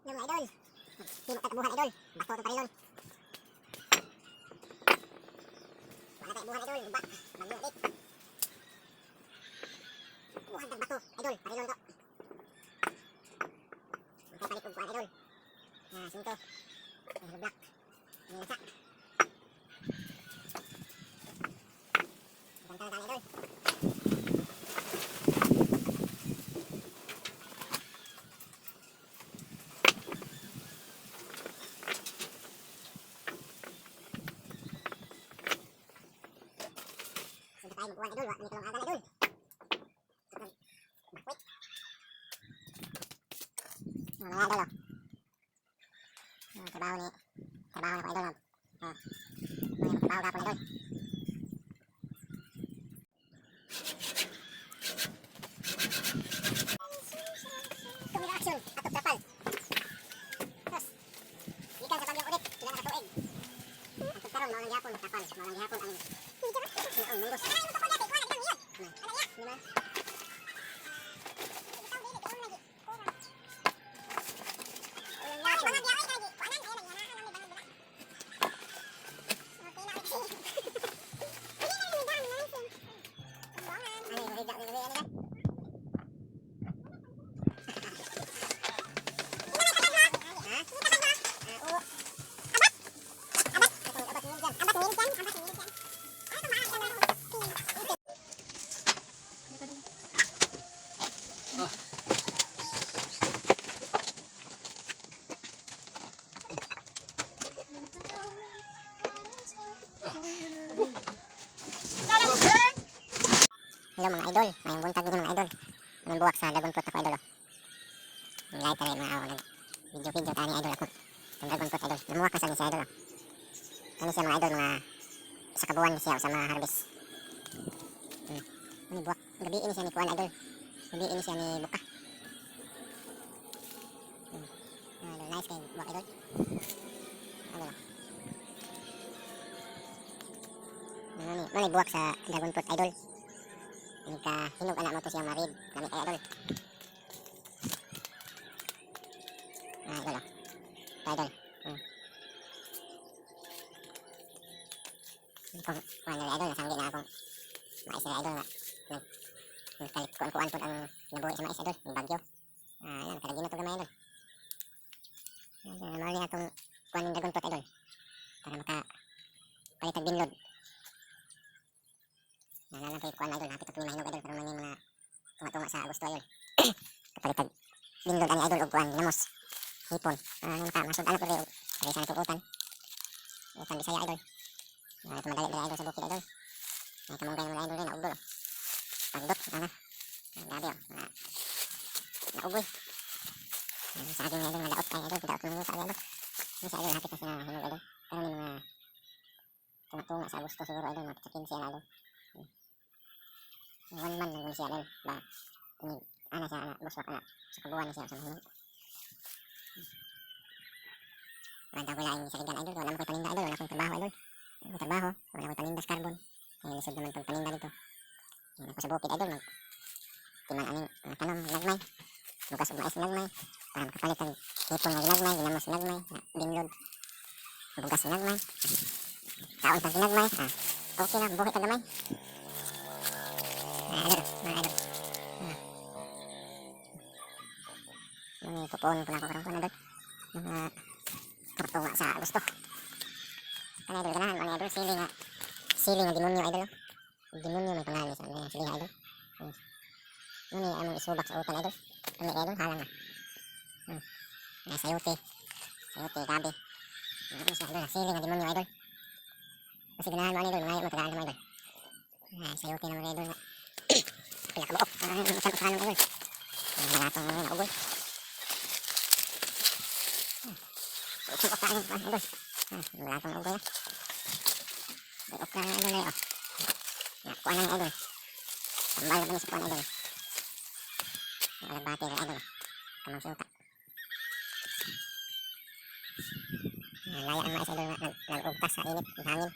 Yung mga idol. Himo ta buhan, idol. Bato to parilon. Wala tayo buhan, idol. Guba. Bagyo ulit. Buhan tag bato, idol. Parilon to. Magpapalit og kuan, idol. Ah, sinto. Ay, black. Ay, nasa. Bantay tayo, idol. Sunod tayo magkuhan, idol. Wa ni kalong agan, idol. Wait. Mga idol, oh. Ah, trabaho ni trabaho na ko, idol. Ah. Mga trabaho gapon, idol. Tumira action atop trapal. Tos. Gikan sa bagyong Odette, pila na ka tuig. Atop karon mao lang gihapon trapal, mao lang gihapon ang ang munggos. Di ba? Hello mga idol, mayong buntag ninyo, mga idol. Anong buwak sa dragon fruit ako, idol, oh. Ang light tayo mga awo, nag video video tani, idol, ako. Ang dragon fruit, idol, namuwak na sa ni siya, idol, oh. Kani siya, mga idol, mga sa kabuan ni siya o sa mga harvest. Ano buwak, gabi ini siya ni kuan, idol. Gabi ini siya ni buka. Idol, nice kay buwak, idol. Idol, oh. Ano ni, mo ni buwak sa dragon fruit, idol. Ini ka hinog ana mo to siya marid. Lami kay, idol. Ah, idol, oh. Ito, idol. Kung kuan na idol, nasanggi na akong mais na, idol, nga. Nag nagkalit kuan-kuan pod ang nabuhi sa mais, idol, yung bagyo. Ah, yan, kalagino to gamay, idol. Idol, mao ni atong kuan ning dragon fruit, idol. Para maka palit og binlod. Na lang kay kuan, idol, hapit na mahinog, idol, karon man ni mga tunga-tunga sa Agosto, idol. Kapalit og binlod ani, idol, og kuan ginamos. Hipon. Ah, maka masud ana pud og parehas na utan. Utan Bisaya, idol. Ah, ito madali dali, idol, sa bukid, idol. Ay kamunggay mga idol rin naugdol, oh. Pagdot ana. Ang gabi, oh. Mga naugoy. Ang saging, idol, madaot ay, idol, daot ng sa idol. Ini sa idol hapit na siya hinog, idol. Pero ni mga tunga-tunga sa Agosto siguro, idol, mga sa 15 na, idol. One month na siya, idol. Ba ini ana siya ana buswak ana sa kabuan na siya sa mahinog. Wala ko laing saligan, idol, wala mo ko'y paninda, idol, wala akong trabaho, idol. Wala akong trabaho, wala ko'y paninda sa carbon. Ay lisod naman pag paninda dito. Yan ako sa bukid, idol, mag timan aning mga tanom ginagmay. Bugas ug mais ginagmay para makapalit ang hipon nga ginagmay, ginamos ginagmay, na binlod. Bugas ginagmay. Kaon pag ginagmay, ah, okay na buhi ta gamay. Ah, idol, mga idol. Ah. Yung pupuon po na ako karon kuan, idol. Mga tunga sa Agosto. Ano, idol, ganahan mo idol, sili nga demonyo, idol, oh. Demonyo may pangalan sa mga sili, idol. Ano ni among isubak sa utan, idol. Ano, idol, halang na. Ay, sayote. Sayote, gabi. Ano siya, idol, sili nga demonyo, idol. Kasi ganahan mo idol, mga mo tagaan mo, idol. Ay, sayote na mga idol nga. Pila ka buok. Ay, utan-utan, idol. Ang malatong nga naugoy. Itong okra ani kuan, idol. Ah, wala akong ugoy ah. May okra na, idol eh, oh. Ya, kuan na ni, idol. Tambal na ba ni sa kuan, idol? Ang alugbati ra, idol. Kamang suka. Ah, laya ang mais, idol, nga nag-ugtas sa init, hangin.